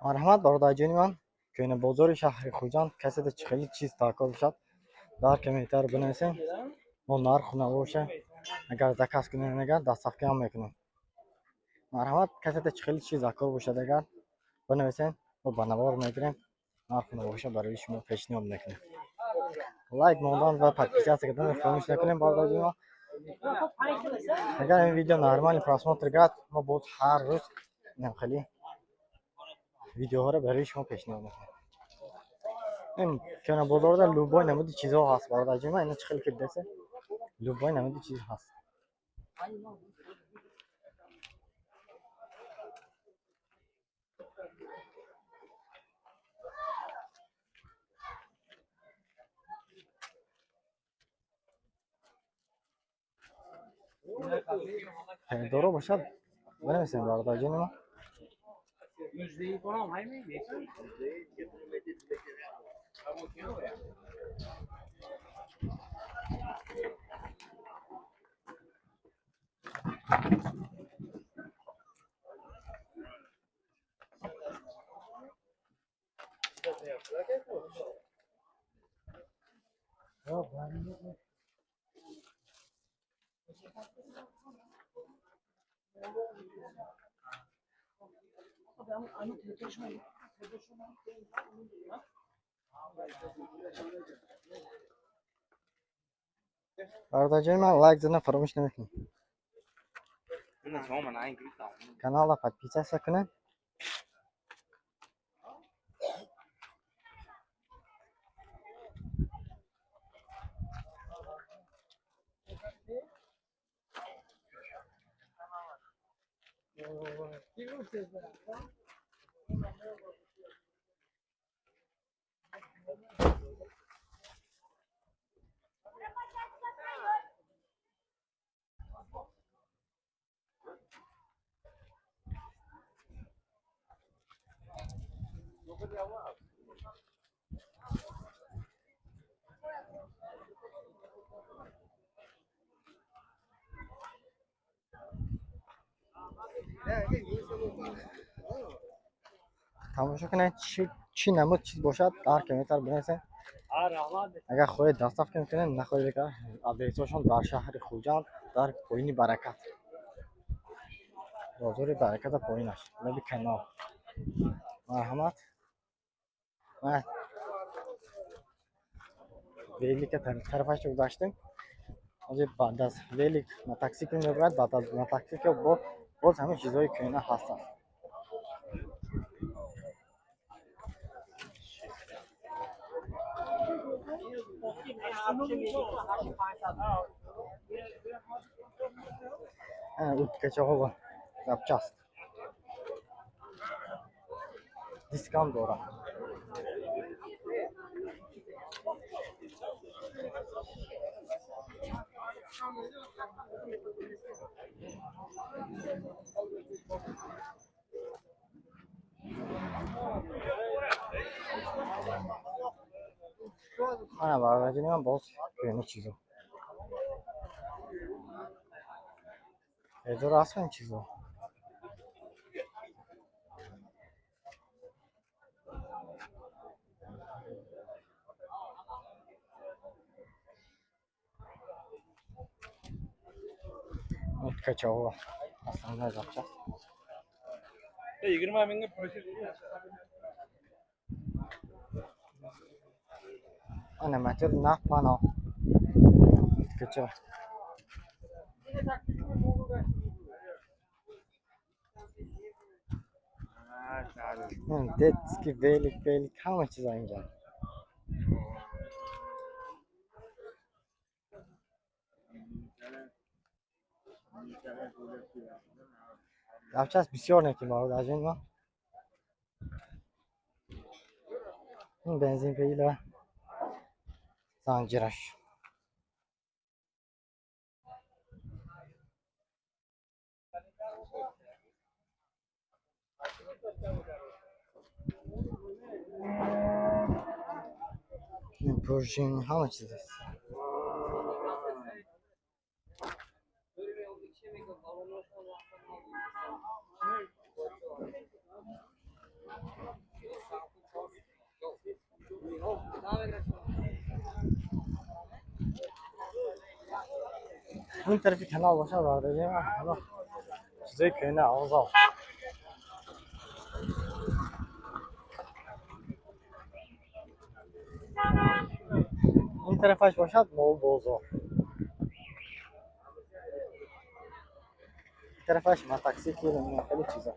Марҳамат, бародарҷони ман, кӯҳна бозори шаҳри Хуҷанд. Каседа чӣ хели чиз даркор бошад, дар комментар бинависем, мо нарху навоша, агар заказ кунем, агар доставка ҳам мекунем. Марҳамат, каседа чӣ хели чиз даркор бошад, агар бинависем, мо ба навор мегирем, нарху навоша барои шумо пешниҳод мекунем. Лайк мондан ва подписаться кардан фаромӯш накунем, бародарҷони ман. Агар ин видео нормальный просмотр гард, мо боз ҳар рӯз инам хеле видеоҳоро барои шумо пешниҳод мекунем. Ин кӯҳна бозорда любой намуди чизҳо ҳаст, бародарҷони ман. Ина чӣ хеле ки дидасе, любой намуди чиз ҳаст. Харидоро бошад, бинависем, бародарҷони ман. Бародарҷони ман, лайк задан фаромӯш намекунед, каналро подписаться кунед. Тамошо кунед, чӣ намуд чиз бошад, дар комментар бинависед. Агар хоҳед, доставка мекунем, нахоҳед, агар адресҳошон дар шаҳри Хуҷанд, дар поини Баракат, бозори Бараката, поинаш, лаби канал. Марҳамат. Велика тарафашро гузаштем. Ҳозир баъд аз велик мотоксикл мебарад, баъд аз мотоксикл боз ҳамин чизҳои кӯҳна ҳастанд. Уткачаҳо, запчасть, дискам дорад. Ана, бародарҷони ман, боз кӯҳна чизо эдор аст ин чизо. Уткачаҳо, основная запчасть. 20 миңге просить. Ана мотор на пано уткача. Детский велик, велик, ҳама чиза инҷа. Запчасть бисёр неки, бародарҷони ман. Ин бензинпила, занҷираш. Ин пружин, ҳама чиз аст. Ин тарафи канал бошад, бародарҷони ман, ҳама чизои кӯҳна, авзо. Ин тарафаш бошад молбозор. Ин тарафаш мотосикл, хеле чизо.